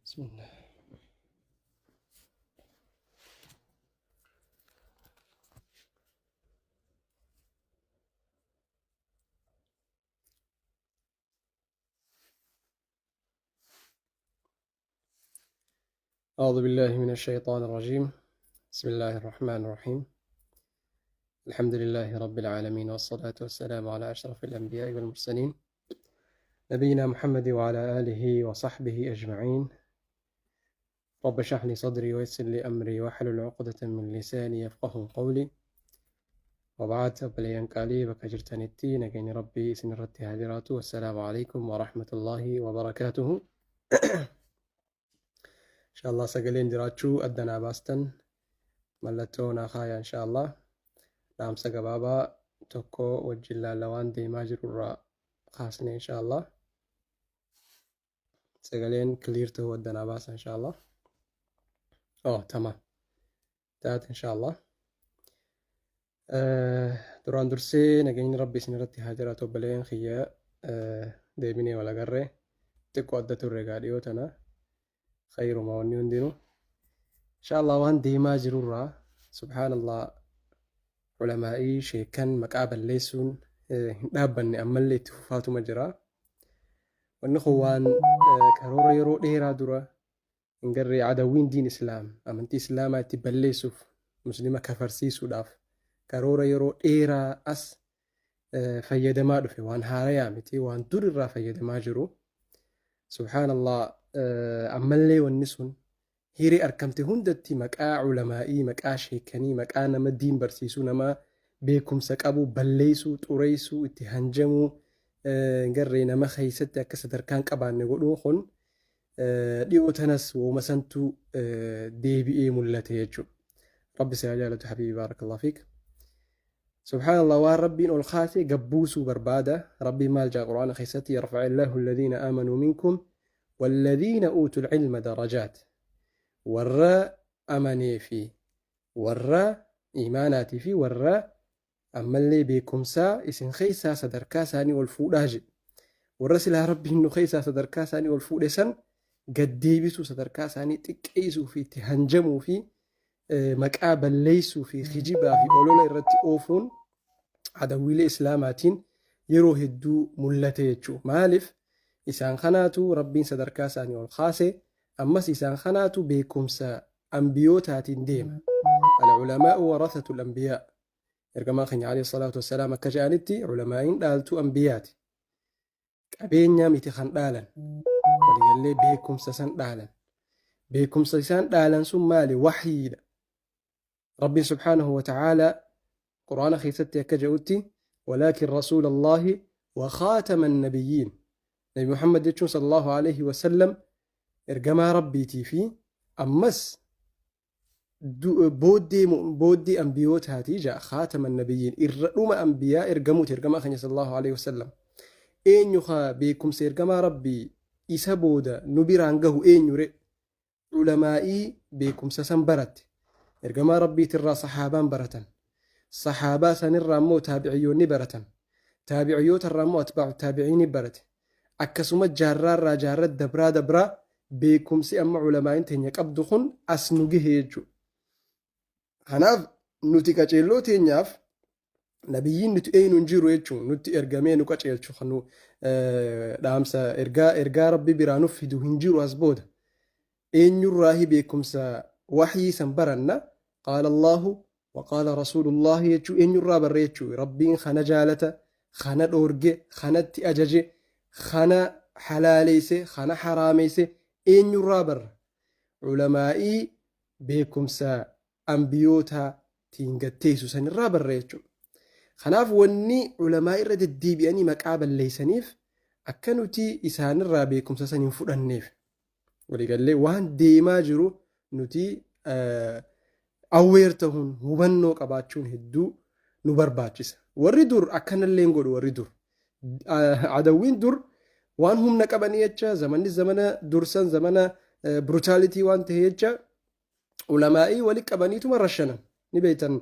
بسم الله. أعوذ بالله من الشيطان الرجيم. بسم الله الرحمن الرحيم. الحمد لله رب العالمين، والصلاة والسلام على أشرف الأنبياء والمرسلين، نبينا محمد وعلى آله وصحبه أجمعين. رب اشرح لي صدري ويسر لي أمري واحلل عقدة من لساني يفقه قولي. وبعد، obboleeyyan qaalii bakka jirtanitti nageenyi Rabbii isin irratti haa jiraatu. والسلام عليكم ورحمة الله وبركاته. إن شاء الله sagaleen jiraachuu addanaa baastan mallattoo naa kaaya إن شاء الله. Dhaamsa gabaabaa tokko wajjin laalla, waan deemaa jirurraa kaasne إن شاء الله. Sagaleen clear ta'uu addanaa baasa إن شاء الله. Oh, تمام taate إن شاء الله. Duraan dursee nageenyi Rabbi isin irratti haa jiraatu, obboleeyyan kiyya. Deebinee wal agarree, xiqqoo adda turre egaa dhiyoo tana. Khayruma wanni hundinuu إن شاء الله. Waan deemaa jirurraa, سبحان الله, ulamaa'ii sheekan maqaa balleessuun hin dhaabbanne, ammallee itti fufaatuma jira. Wanni kun waan karoora yeroo dheeraa dura hin garree adawwiin diin islaam amantii islaamaa itti balleessuuf, muslima kafarsiisuudhaaf karoora yeroo dheeraa as fayyadamaa dhufe. Waan haarayaa miti, waan dur irraa fayyadamaa jiru. سبحان الله, ammallee wanni sun hiree argamte hundatti maqaa ulamaa'ii, maqaa sheekanii, maqaa nama diin barsiisuu, nama beekumsa qabu balleessuu, xureessuu, itti hanjamuu, garree nama keessatti akka sadarkaan qabaanne godhuun kun dhiyoo tanas wooma santu deebi'ee mul'ate jechuudha. Rabbi si haa jaalatu حبيبي، بارك الله فيك. سبحان الله, waan Rabbiin ol kaasee gabbuusuu barbaada. Rabbiin maal jaa Qur'aana keessatti? يرفع الله الذين آمنوا منكم والذين أوتوا العلم درجات. Warra amanee fi warra imaanaatii fi warra ammallee beekumsaa isin keessaa sadarkaa isaanii ol fuudhaa jedhe. Warra silaa Rabbiin nu keessaa sadarkaa isaanii ol fuudhe san gaddeebisuu, sadarkaa isaanii xiqqeessuu fi itti hanjamuu fi maqaa balleessuu fi kijibaa fi olola irratti oofuun adawwiilee islaamaatiin yeroo hedduu mul'ate jechuudha. Maaliif? Isaan kanaatu Rabbiin sadarkaa isaanii ol kaase, ammas isaan kanaatu beekumsa ambiyootaatiin deema. العلماء ورثة الأنبياء. Ergamaan keenya عليه الصلاة والسلام akka jedhanitti ulamaa'iin dhaaltuu ambiyaati. Qabeenya miti kan dhaalan. Waliigallee beekumsa san dhaalan. Beekumsa isaan dhaalan sun maali? Waxyiidha. Rabbiin سبحانه وتعالى quraana keessatti akka jedhutti: ولكن رسول الله وخاتم النبيين. Nabi Muhammad jechuun صلى الله عليه وسلم ergamaa Rabbiitii fi ammas booddee ambiyootaatii ja'a. خاتم النبيين, irra dhuma ambiyaa ergamuuti ergamaa keenya صلى الله عليه وسلم. Eenyu haa beekumsa ergamaa Rabbii isa booda nu biraan gahu eenyu re? Ulamaa'ii beekumsa san baratte. Ergamaa Rabbiitirraa sahaabaan baratan. Sahaabaa sanirraa immoo taabiciyyoonni baratan. Taabiciyyoota immoo أتباع التابعين barate. Akkasuma jaarraarraa jaarra dabraa dabraa beekumsi amma ulamaa'in teenya qabdu kun as nu gahe jechuudha. Kanaaf nuti qaceelloo teenyaaf nabiyyiin nuti eenyu hin jiru jechuun nutti ergamee nu qaceelchu, kan nu dhaamsa ergaa Rabbi biraa nuuf fidu hin jiru as booda. Eenyurraahi beekumsa waxyii san baranna? قال الله وقال رسول الله jechuu eenyurraa barree jechuu. Rabbiin kana jaalata, kana dhoorge, kanatti ajaje, kana halaaleyse, kana haraameyse eenyurraa barra? Ulamaa'ii beekumsa ambiyootaatiin gatteessu sanirraa barra jechuudha. Kanaaf wanni ulamaa irra deddeebi'anii maqaa balleessaniif akka nuti isaanirraa beekumsa san hin fudhanneef. Waliigallee waan deemaa jiru nuti aware ta'uun, hubannoo qabaachuun hedduu nu barbaachisa. Warri dur akkanallee hin godhu warri dur. Adawwiin dur waan humna qabanii jecha, zamanni zamana dursan zamana brutality waan ta'e jecha, ulamaa'ii wali qabaniituma rashanan. Ni beektan,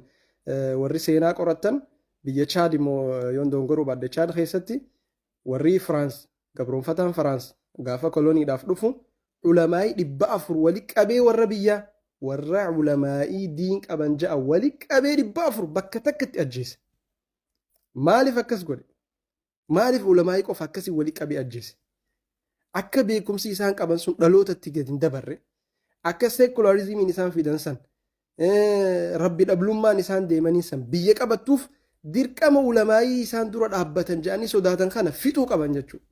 warri seenaa qorattan, biyya Chaad immoo yoon dongoruu baadde, Chaad keessatti warri Firaans, gabroonfataan Firaans gaafa koloniidhaaf dhufu Ulamaa'ii 400 wali qabee, warra biyyaa, warra ulamaa'ii diin qaban ja'a wali qabee 400 bakka takkatti ajjeese. Maaliif akkas godhe? Maaliif ulamaa'ii qofa akkasii wali qabee ajjeese? Akka beekumsi isaan qaban sun dhalootatti gadi hin dabarre, akka secularismiin isaan fidan san, rabbi dhablummaan isaan deemanii san biyya qabattuuf, dirqama ulamaa'ii isaan dura dhaabbatan jedhanii sodaatan kana fixuu qaban jechuudha.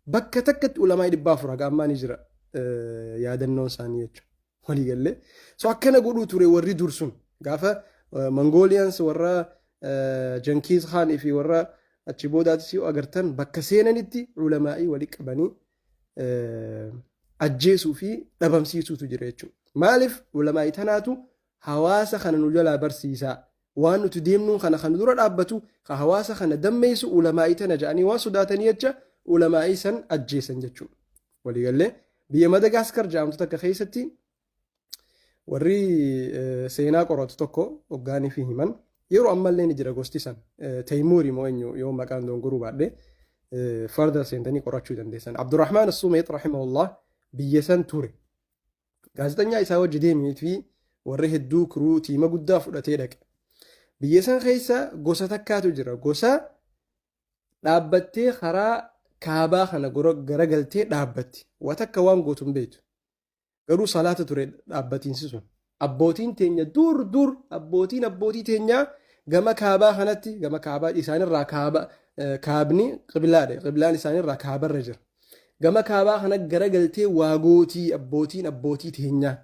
Bakka takkatti ulamaa'ii 400 haga ammaa ni jira yaadannoon isaanii jechuudha. Waliigallee. So akkana godhuu ture warri dur sun, gaafa Mongolians warra Jankiis Khaanii fi warra achi boodaatis yoo agartan, bakka seenanitti ulamaa'ii wali qabanii ajjeesuu fi dhabamsiisuutu jira jechuudha. Maaliif? Ulamaa'ii tanaatu hawaasa kana nu jalaa barsiisaa. Waan nuti deemnuun kana kan dura dhaabbatu, ka hawaasa kana dammeessu ulamaa'ii tana jedhanii waan sodaatanii jecha ulamaa'ii san ajjeesan jechuudha. Waliigallee, biyya Madagaskar jedhamtu takka keessatti warri seenaa qoratu tokko hoggaanii fi himan, yeroo ammallee ni jira gosti san, Taymuuri moo eenyu yoo maqaan dongoruu baadhe, farda seentanii qorachuu dandeessan. Abdurrahmaan Sumeet rahimahullah biyya san ture. Gaazexanyaa isaa wajji deemee fi warri hedduu kiruu tiima guddaa fudhatee dhaqe. Biyya san keessa gosa takkaatu jira. Gosa dhaabbattee karaa kaabaa kana garagaltee dhaabbatti. Waa takka waan gootu hin beektu. Garuu salaata ture dhaabbatiinsi sun. Abbootiin teenya dur dur, abbootiin abbootii teenyaa gama kaabaa kanatti, gama kaabaa isaanirraa, kaaba kaabni qiblaadha. Qiblaan isaanirraa kaabarra jira. Gama kaabaa kana garagaltee waa gootii abbootiin abbootii teenyaa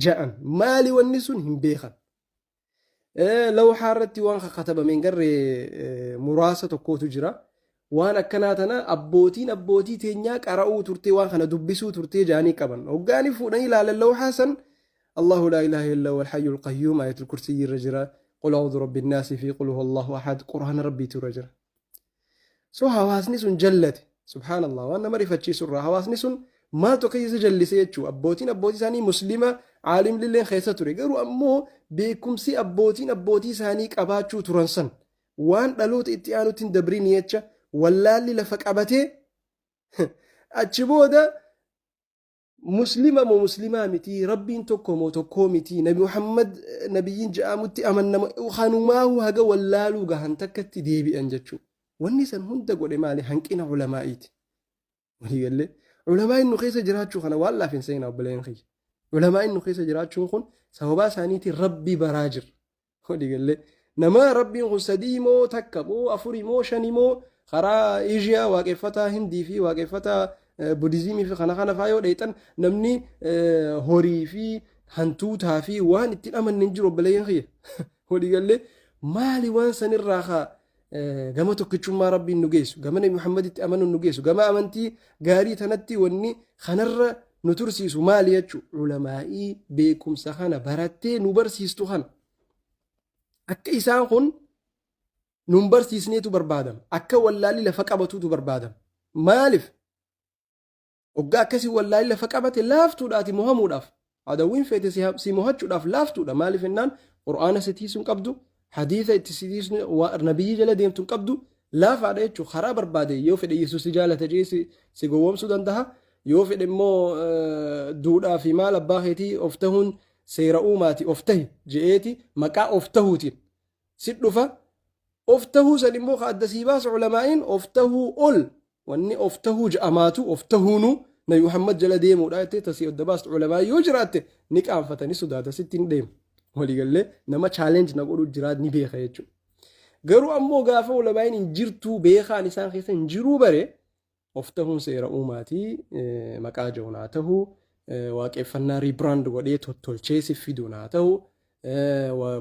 ja'an. Maali wanni sun hin beekan. Lawxaa irratti waan katabameen garree muraasa tokkotu jira. Waan akkanaa tana abbootiin abbootii teenyaa qara'uu turtee, waan kana dubbisuu turtee jaanii qaban. Hoggaanii fuudhanii ilaalan lawxaa san, Allahu laa ilaaha illa huwal hayyul qayyuum, ayatul kursiyyi irra jira. Qul a'uudhu rabbin naasi fi qul huwallahu ahad, quraana rabbiitu irra jira. So hawaasni sun jallate. Subhaanallah, waan nama rifachiisu irraa hawaasni sun maaltu akka isa jallise jechuu. Abbootiin abbootii isaanii muslima, caalimlilleen keessa ture, garuu ammoo beekumsi abbootiin abbootii isaanii qabaachuu turan san waan dhaloota itti aanutti hin dabrin jecha wallaalli lafa qabatee, achi booda muslima moo muslimaa miti, rabbiin tokko moo tokkoo miti, Nabi Muhammad nabiyyiin jedhamutti amannama, kanumaahu haga wallaaluu gahan takkatti deebi'an jechuudha. Wanni san hunda godhe maali? Hanqina ulamaa'iiti. Waliigallee, ulamaa'iin nu keessa jiraachuu kana waan laaf hin seenaa, obboleen kiyya. Ulamaa'iin nu keessa jiraachuun kun sababaa isaaniitiin rabbi baraa jira. Waliigallee, nama rabbiin kun sadii moo takka moo afurii moo shanii moo, karaa Eeshiyaa waaqeffataa Hindii fi waaqeffataa Budizimii fi kana kana faa yoo dheexan, namni horii fi hantuutaa fi waan ittiin amanne hin jiru, obboleeyyan kiyya. Waliigallee, maali waan sanirraa kaa gama tokkichummaa rabbiin nu geessu, gama Nabi Muhammaditti amanuun nu geessu, gama amantii gaarii tanatti wanni kanarra nu tursiisu maali jechuudha? Ulamaa'ii beekumsa kana barattee nu barsiistu kana. Akka isaan kun nun barsiisneetu barbaadama. Akka wallaalli lafa qabatuutu barbaadama. Maaliif? Hoggaa akkasii wallaalli lafa qabate laaftuudhaati mohamuudhaaf. Adawwiin feete si mohachuudhaaf laaftuudha. Maaliif jennaan, Qur'aana si tiisu hin qabdu, hadiisa itti si tiisu, nabiyyi jala deemtu hin qabdu, laafaadha jechuudha. Karaa barbaade yoo fedhe Yesuus si jaalata jedhee si gowwoomsuu danda'a. Yoo fedhe immoo duudhaa fi maal abbaa keetii of tahuun seera uumaati, of tahi je'eeti maqaa of tahuutiin si dhufa. Of tahuu san immoo ka adda sii baasu ulamaa'iin of tahuu ol, wanni of tahuu ja'amaatu of tahuunu Nabi Muhammad jala deemuudha jettee tasii adda baastu ulamaa'ii yoo jiraatte, ni qaanfata, ni sodaata, sitti hin deemu. Waliigallee, nama challenge na godhu jiraa ni beeka jechuudha. Garuu ammoo gaafa ulamaa'iin hin jirtuu, beekaan isaan keessa hin jiruu bare, of tahuun seera uumaatii maqaa jiruun haa ta'u, waaqeffannaa rebrand godhee tottolchee si fiduun haa ta'u,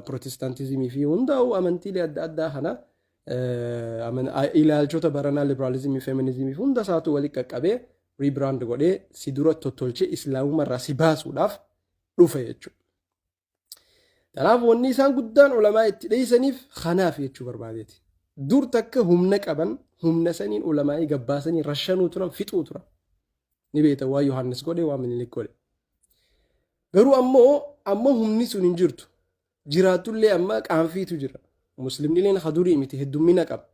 Protestantizimii fi hundaa'u amantiilee adda addaa kana, ilaalchota baranaa liberalizimii, feminizimii fi hunda isaatu walitti qaqqabee rebrand godhee si dura tottolchee islaamummaa si baasuudhaaf dhufe jechuudha. Kanaaf wanni isaan guddaan ulamaa itti dheeysaniif kanaaf jechuu barbaadeeti. Dur takka humna qaban, humna saniin ulamaa'ii gabbaasanii rashanuu turan, fixuu turan. Ni beektan waan Yohaannis godhe, waan Minilik godhe. Garuu ammoo amma humni sun hin jirtu. Jiraattullee amma qaanfiitu jira. Muslimnileen hadurii miti, heddummina qaba.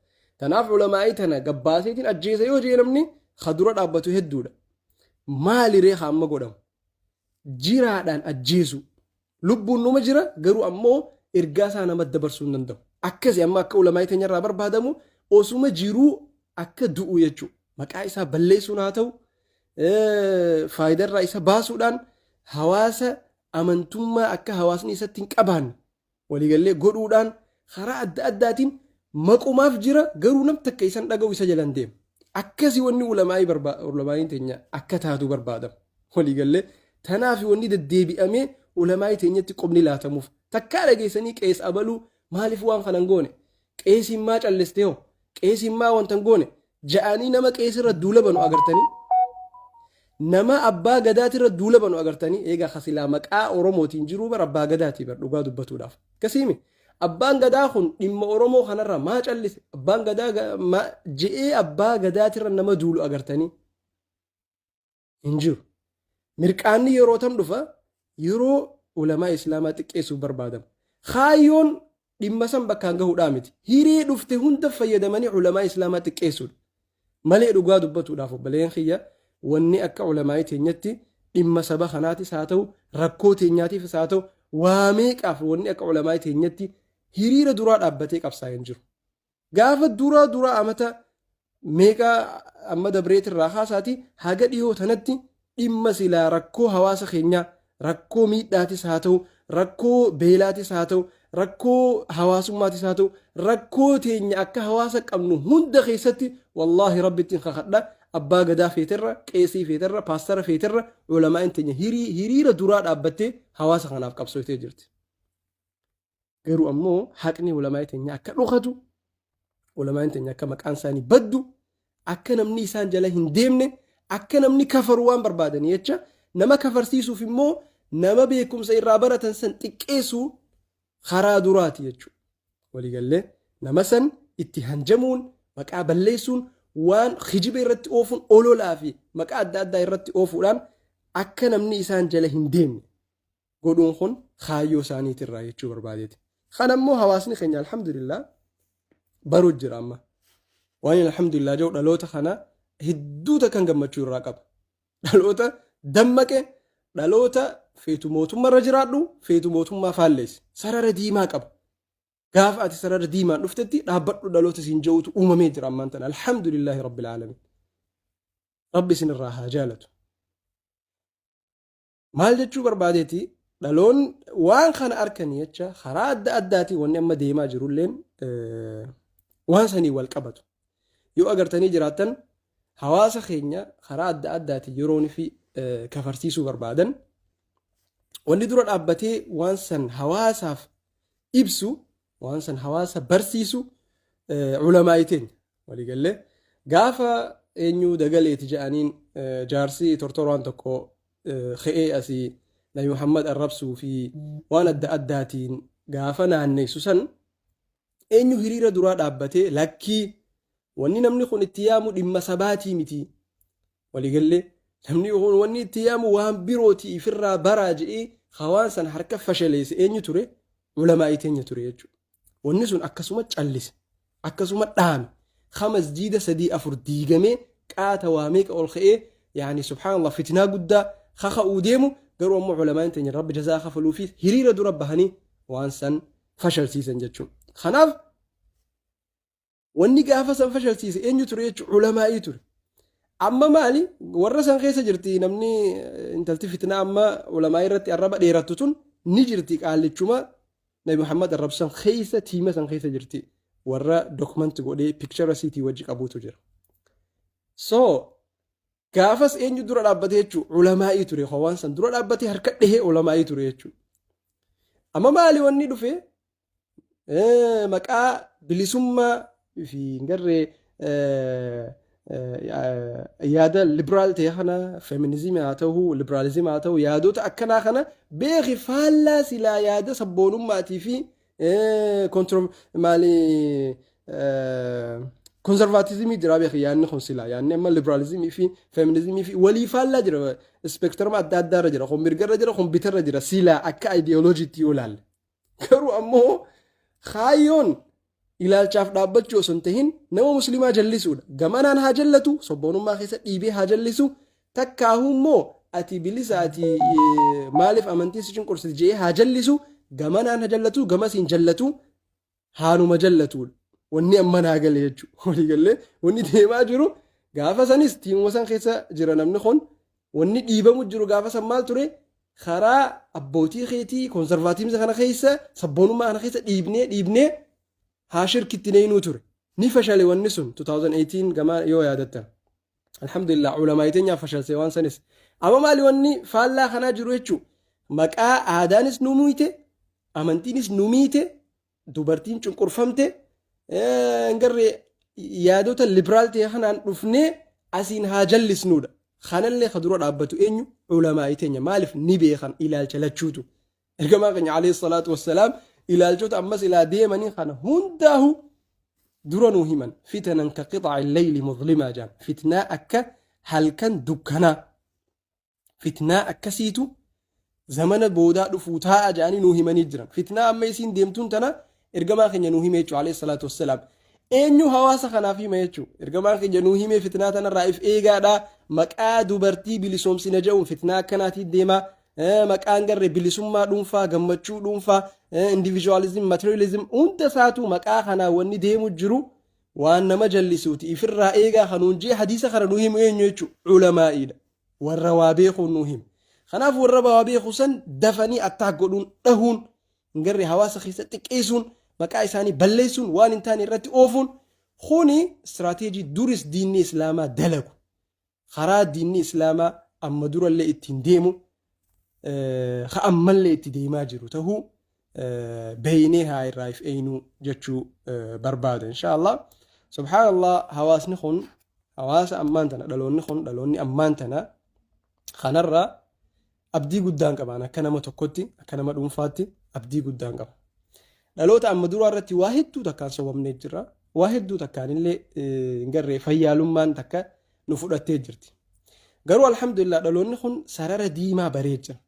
Kanaaf ulamaa'ii tana gabbaaseetiin ajjeesa yoo jee, namni hadura dhaabbatu hedduudha. Maali ree amma godhamu? Jiraadhaan ajjeesu. Lubbuun numa jira, garuu ammoo ergaa isaa nama dabarsuu hin danda'u. Akkasi amma akka ulamaa'ii teenyarraa barbaadamu osuma jiruu akka du'u jechuudha. Maqaa isaa balleessuun haa ta'u, faayidarraa isa baasuudhaan hawaasa amantummaa akka hawaasni isatti hin qabaanne waliigallee godhuudhaan karaa adda addaatiin maqumaaf jira, garuu nam takka isan dhaga'u isa jalan deema. Akkasi wanni ulamaa'iin teenya akka taatu barbaadamu. Waliigallee tanaaf wanni deddeebi'amee ulamaa'ii teenyatti qubni laatamuuf. Takkaa dhageessanii qees abaluu maaliif waan kana hin goone? Qeesiin maa callistee hoo? Qeesiin maa wanta hin goone? Ja'anii nama qeesirra duula banu agartanii? Nama abbaa gadaatirra duula banu agartanii? Eegaa kasilaa maqaa Oromootiin jiruu bar abbaa gadaatii bar dhugaa dubbatuudhaaf. Akkasiimi. Abbaan gadaa kun dhimma Oromoo kanarra maa callise? Abbaan gadaa je'ee abbaa gadaatirra nama duulu agartanii? Hin jiru. Mirqaanni yeroo tam dhufa? Yeroo ulamaa Islaamaa xiqqeessuuf barbaadamu. Kaayyoon dhimma san bakkaan gahuudhaa miti. Hiree dhufte hunda fayyadamanii ulamaa Islaamaa xiqqeessuudha. Malee dhugaa dubbatuudhaaf, obboleeyyan kiyya, wanni akka ulamaa'ii teenyatti dhimma saba kanaatis haa ta'u, rakkoo teenyaatiifis haa ta'u, waa meeqaaf wanni akka ulamaa'ii teenyatti hiriira duraa dhaabbatee qabsaa'ee hin jiru. Gaafa duraa duraa amata meeqa amma dabreetirraa kaasaati haga dhiyoo tanatti dhimma silaa rakkoo hawaasa keenyaa, rakkoo miidhaatis haa ta'u, rakkoo beelaatis haa ta'u, rakkoo hawaasummaatis haa ta'u, rakkoo teenya akka hawaasa qabnu hunda keessatti, wallaahi rabbittiin kakadha, abbaa gadaa feeterra, qeesii feeterra, paastara feeterra ulamaa'in teenya hiriira duraa dhaabbattee hawaasa kanaaf qabsooftee jirti. Garuu ammoo haqni ulamaa'ii teenya akka dhokatu, ulamaa'in teenya akka maqaan isaanii baddu, akka namni isaan jala hin deemne, akka namni kafaru waan barbaadanii jecha, nama kafarsiisuuf immoo nama beekumsa irraa baratan san xiqqeessuu karaa duraati jechuudha. Waliigallee nama san itti hanjamuun, maqaa balleessuun, waan kijiba irratti oofuun, ololaa fi maqaa adda addaa irratti oofuudhaan akka namni isaan jala hin deemne godhuun kun kaayyoo isaaniitirraa jechuu barbaadeeti. Kana immoo hawaasni keenya alhamdulillah baruu jira amma. Waan alhamdulillah jedhu dhaloota kana hedduu takkan gammachuu irraa qaba. Dhaloota dammaqe, dhaloota feetu mootummarra jiraadhu, feetu mootummaa faalleessi. Sarara diimaa qaba. Gaafa ati sarara diimaan dhuftetti dhaabbadhu dhaloota siin je'utu uumamee jira ammaan tana. Alhamdulillahi rabbil aalamiin. Rabbi isinirraa haa jaalatu. Maal jechuu barbaadeeti, dhaloon waan kana arkanii jecha karaa adda addaatiin wanni amma deemaa jirulleen waan sanii wal qabatu. Yoo agartanii jiraattan, hawaasa keenya karaa adda addaatiin yeroon fi kafarsiisuu barbaadan, wanni dura dhaabbatee waan san hawaasaaf ibsu, waan san hawaasa barsiisu ulamaa'ii teenya. Waliigallee gaafa eenyu dagaleeti jedhaniin jaarsi tortoraan tokko ka'ee asii Nabi Muhammad arrabsuu fi waan adda addaatiin gaafa naanneessu san, eenyu hiriira duraa dhaabbatee lakkii, wanni namni kun itti yaamu dhimma sabaatii miti. Waliigallee namni kun wanni itti yaamu waan birooti, ifirraa baraa jedhee hawaan san harka fashaleesse eenyu ture? Ulamaa'ii teenya ture jechuudha. Wanni sun akkasuma callise. Akkasuma dhaame. Ka masjiida sadii afur diigamee, qaata waa meeqa ol ka'ee, yaani subhaanallah, fitnaa guddaa kaka'uu deemu, garuu ammoo ulamaa'in teenya rabbi jazaa kafaluu fi hiriira dura bahanii waan san fashalsiisan jechuudha. Kanaaf wanni gaafa san fashalsiise eenyu ture jechuudha? Ulamaa'ii ture. Amma maali warra san keessa jirti namni intalti fitnaa amma ulamaa'ii irratti arraba dheerattu tun ni jirti, qaallichuma Nabi Muhammad arrabsan keessa, tiima san keessa jirti, warra document godhee picture siitii wajji qabuutu jira. So gaafas eenyu dura dhaabbatee jechuudha? Ulamaa'ii ture. Waan san dura dhaabbatee harka dhahee ulamaa'ii ture jechuudha. Amma maali wanni dhufe? Maqaa bilisummaa fi garree yaada liberaal ta'e kana, feminism haa ta'u, liberalism haa ta'u, yaadota akkanaa kana beeki, faallaa silaa yaada sabboonummaatii fi maali conservatism jira. Beeki, yaadni kun silaa yaadni amma liberalism fi feminism fi walii faallaa jira, spectrum adda addaarra jira, kun mirgarra jira, kun bitarra jira silaa akka ideoloojiitti yoo ilaalle. Garuu ammoo kaayyoon ilaalchaaf dhaabbachuu osoo hin tahin nama muslimaa jallisuudha. Gamanaan haa jallatu, sobboonummaa keessa dhiibee haa jallisu. Takkaahuu immoo ati bilisa, ati maaliif amantiin si cunqursiti jedhee haa jallisu, gamanaan haa jallatu, gamasiin jallatu, haanuma jallatuudha. Wanni amma naa gale jechuudha. Walii galee wanni deemaa jiru gaafa sanis tiimuma san keessa jira namni kun. Wanni dhiibamu jiru gaafa san maal ture? Karaa abbootii keetii conservatism kana keessa, sabboonummaa kana keessa dhiibnee dhiibnee haa shirkitti neenuu ture. Ni fashale wanni sun 2018 gama yoo yaadattan. Alhamdulillah, ulamaa teenyaaf fashalse waan sanis. Amma maali wanni faallaa kanaa jiru jechuun? Maqaa aadaanis nu miite, amantiinis nu miite, dubartiin cunqurfamte, garree yaadota liberal ta'e kanaan dhufnee asiin haa jallisnuudha. Kanallee ka dura dhaabbatu eenyu? Ulamaa teenya. Maaliif? Ni beekan ilaalcha lachuutu. Ergamaa keenya alayhi salaatu wassalaam ilaalchota ammas ilaa deemanii kana hundaahu dura nuu himan. Fitanan ka qixaci leyli mudlimaa jaan. Fitnaa akka halkan dukkanaa. Fitnaa akkasiitu zamana boodaa dhufuu taa'a jedhanii nuu himanii jiran. Fitnaa amma isiin deemtuun tana ergamaa keenya nuu hime jechuudha, alayhi salaatu wassalaam. Eenyu hawaasa kanaaf hima jechuudha? Ergamaan keenya nuu hime, fitnaa tanarraa if eegaadha. Maqaa dubartii bilisoomsina jedhuun fitnaa akkanaatiin deemaa. Maqaan garree bilisummaa dhuunfaa, gammachuu dhuunfaa, individualism, materialism hunda isaatu maqaa kanaan wanni deemu jiru waan nama jallisuuti. Ifirraa eegaa kanuun jee hadiisa kana nuu himu eenyu jechuudha? Ulamaa'iidha. Warra waa beekuun nuu hima. Kanaaf warra waa beeku san dafanii attaak godhuun, dhahuun, garee hawaasa keessa xiqqeessuun, maqaa isaanii balleessuun, waan hin taane irratti oofuun kuni istiraateejii duris diinni islaamaa dalagu. Karaa diinni islaamaa amma durallee ittiin deemu, ka ammallee itti deemaa jiru tahuu beeynee haa irraa if eeynuu jechuu barbaada, inshaallah. Subhaanallah, hawaasni kun, hawaasa ammaan tana, dhaloonni kun, dhaloonni ammaan tana kanarraa abdii guddaan qabaan. Akka nama tokkotti, akka nama dhuunfaatti abdii guddaan qaba. Dhaloota amma duraa irratti waa hedduu takkaan sobamnee jirra. Waa hedduu takkaan illee hin garree fayyaalummaan takka nu fudhattee jirti. Garuu alhamdulillah, dhaloonni kun sarara diimaa baree jira.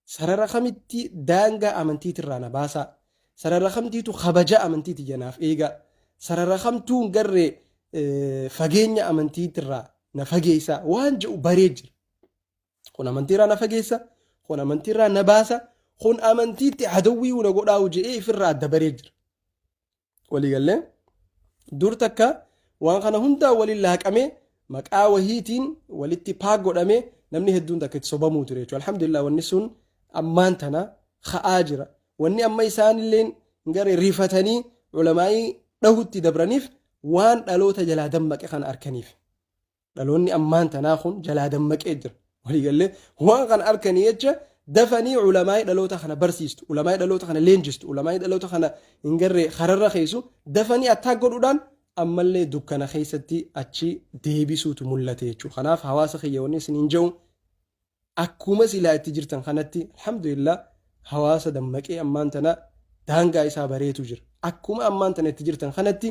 Sarara kamitti daangaa amantiitirraa na baasaa? Sarara kamtiitu kabaja amantiiti janaaf eegaa? Sarara kamtuu hin garree fageenya amantiitirraa na fageessaa? Waan jedhu baree jira. Kun amantiirraa na fageessa, kun amantiirraa na baasa, kun amantiitti adawwii na godhaa'u jedhee ifirraa adda baree jira. Waliigallee dur takka waan kana hundaa waliin laaqamee, maqaa wahiitiin walitti paak godhamee, namni hedduun takka itti sobamuu ture jechuudha. Alhamdulillah, wanni sun ammaan tana ka'aa jira. Wanni amma isaanilleen gara rifatanii ulamaa'ii dhahutti dabraniif waan dhaloota jalaa dammaqe kana arkaniif. Dhaloonni ammaan tanaa kun jalaa dammaqee jira. Waliigallee waan kana arkanii jecha dafanii ulamaa'ii dhaloota kana barsiistu, ulamaa'ii dhaloota kana leenjistu, ulamaa'ii dhaloota kana hin garree kararra keessu dafanii attaak godhuudhaan ammallee dukkana keessatti achi deebisuutu mul'ate jechuudha. Kanaaf hawaasa kiyya, wanni isiniin jedhu, akkuma silaa itti jirtan kanatti, alhamdulillah, hawaasa dammaqee ammaan tana daangaa isaa bareetu jira. Akkuma ammaan tana itti jirtan kanatti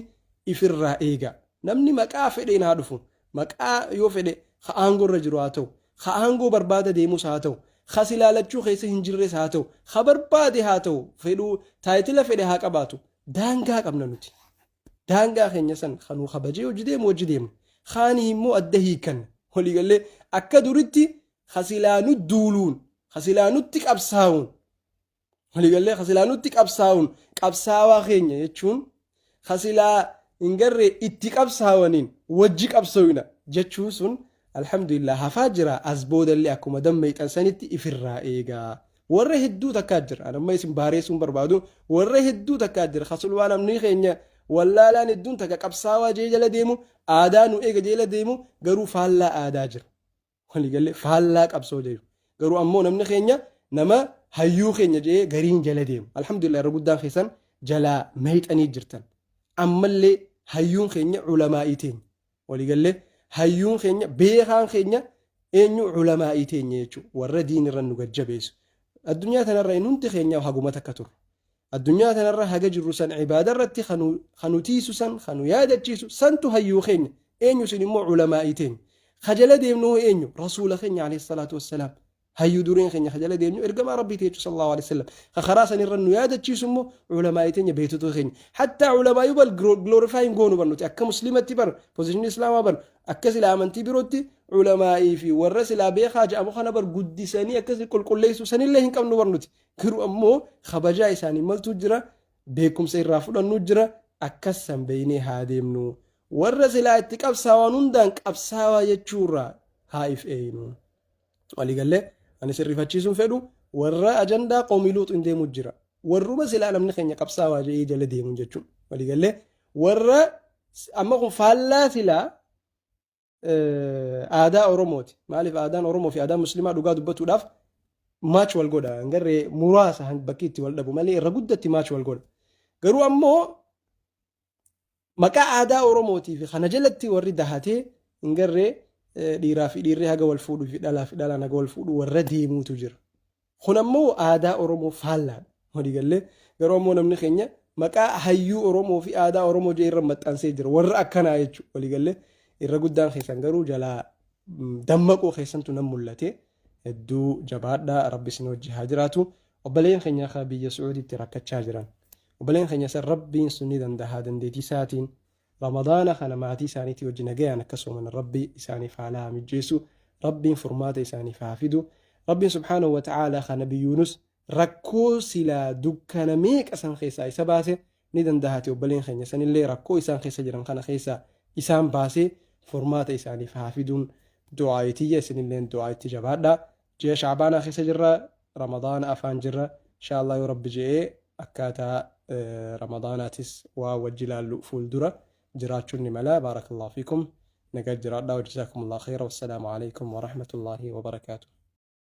ifirraa eegaa. Namni maqaa fedheen haa dhufu. Maqaa yoo fedhe ka aangoo irra jiru haa ta'u, ka aangoo barbaada deemus haa ta'u, ka silaalachuu keessa hin jirres haa ta'u, ka barbaade haa ta'u, fedhuu title fedhe haa qabaatu. Daangaa qabna nuti. Daangaa keenya san kanuu kabajee hojii deemu hojii deemu. Kaanii immoo adda hiikanna. Waliigallee akka duritti ka silaa nu duuluun, ka silaa nutti qabsaa'uun, waliigallee ka silaa nutti qabsaa'uun qabsaawaa keenya jechuun, ka silaa hin garree itti qabsaawaniin wajji qabsoyna jechuun sun alhamdulillah hafaa jira. As boodallee akkuma dammeexan sanitti ifirraa eegaa. Warra hedduu takkaa jira. Ani amma isin baareessuun barbaadu, warra hedduu takkaa jira. Kasulwaa namni keenya wallaalaan hedduun takka qabsaawaa jee jala deemu, aadaa nu eega jee jala deemu, garuu faallaa aadaa jira. Waliigallee faallaa qabsoo jiru. Garuu ammoo namni keenya nama hayyuu keenya jee gariin jala deemu. Alhamdulillah, irra guddaan keessan jalaa meexanii jirtan. Ammallee hayyuun keenya ulamaa'ii teenya. Waliigallee hayyuun keenya, beekaan keenya eenyu? Ulamaa'ii teenya jechuudha. Warra diinirra nu gajjabeessu. Addunyaa tanarra inni hundi keenya haguma takka turre. Addunyaa tanarra haga jirru san ibaada irratti kanu tiisu san, kanu yaadachiisu santu hayyuu keenya. Eenyu sun immoo? Ulamaa'ii teenya. Ka jala deemnu eenyu? Rasuula keenya alayhi salaatu wassalaam. Hayyuu dureen keenya ka jala deemnu ergamaa Rabbiiti jechuudha sallallahu alaihi wasallam. Ka karaa san irra nu yaadachiisu immoo ulamaa'ii teenya beektota keenya. Hattaa ulamaa'ii bal glorify hin goonu bar nuti akka muslimatti bar position islaamaa bar akka silaa amantii birootti ulamaa'ii fi warra silaa beekaa jedhamu kana bar guddisanii akkasi qulqulleessuu sanillee hin qabnu bar nuti. Garuu ammoo kabajaa isaanii maltuu jira beekumsa irraa fudhannu jira akkas san beeynee haa deemnu. Warra silaa itti qabsaawaan hundaan qabsaawaa jechuurraa haa if eeynu. Waliigallee ani sirrifachiisuun fedhu warra ajandaa qoomii luuxuun deemu jira. Warruma silaa namni keenya qabsaawaa jedhee jala deemuun jechuun. Waliigallee warra amma kun faallaa silaa aadaa Oromooti. Maaliif aadaan Oromoo fi aadaan Muslimaa dhugaa dubbatuudhaaf match wal godha. Hangarree muraasa bakki itti wal dhabu malee irra guddatti match wal godha. Garuu ammoo maqaa aadaa Oromootii fi kana jalatti warri dahatee hin garree dhiiraa fi dhiirri haga wal fuudhuu fi dhalaa fi dhalaan haga wal fuudhu warra deemuutu jira. Kun ammoo aadaa Oromoo faallaadha. Waliigallee garuu ammoo namni keenya maqaa hayyuu Oromoo fi aadaa Oromoo jee irra maxxansee jira. Warra akkanaa jechuudha. Waliigallee irra guddaan keessan garuu jalaa dammaquu keessantu nan mul'ate. Hedduu jabaadhaa Rabbi isin wajji haa jiraatu. Obboleen keenya ka biyya Su'uudiitti rakkachaa jiran. Obboleen keenya san Rabbiin sun ni dandaha dandeettii isaatiin Ramadaana kana maatii isaaniitii wajji nagayaan akka soomanan Rabbi isaaniif haala haa mijjeessu. Rabbiin furmaata isaaniif haa fidu. Rabbiin subhaanahu wa ta'aalaa ka Nabi Yuunus rakkoo silaa dukkana meeqa san keessaa isa baase ni dandahati obboleen keenya sanillee rakkoo isaan keessa jiran kana keessaa isaan baasee furmaata isaaniif haa fiduun du'aa'ii tiyya isinilleen du'aa itti jabaadha. Ji'a Shacbaanaa keessa jirra, Ramadaana afaan jirra. Inshaa Allah yoo Rabbi je'ee akkaataa Ramadaanaatis waa wajji ilaallu fuuldura jiraachuun ni mala. Baarakallahu fiikum. Nagaa jiraadhaa. Wajazaakumullahu khayra. Wassalaamu alaikum warahmatullaahi wabarakaatuh.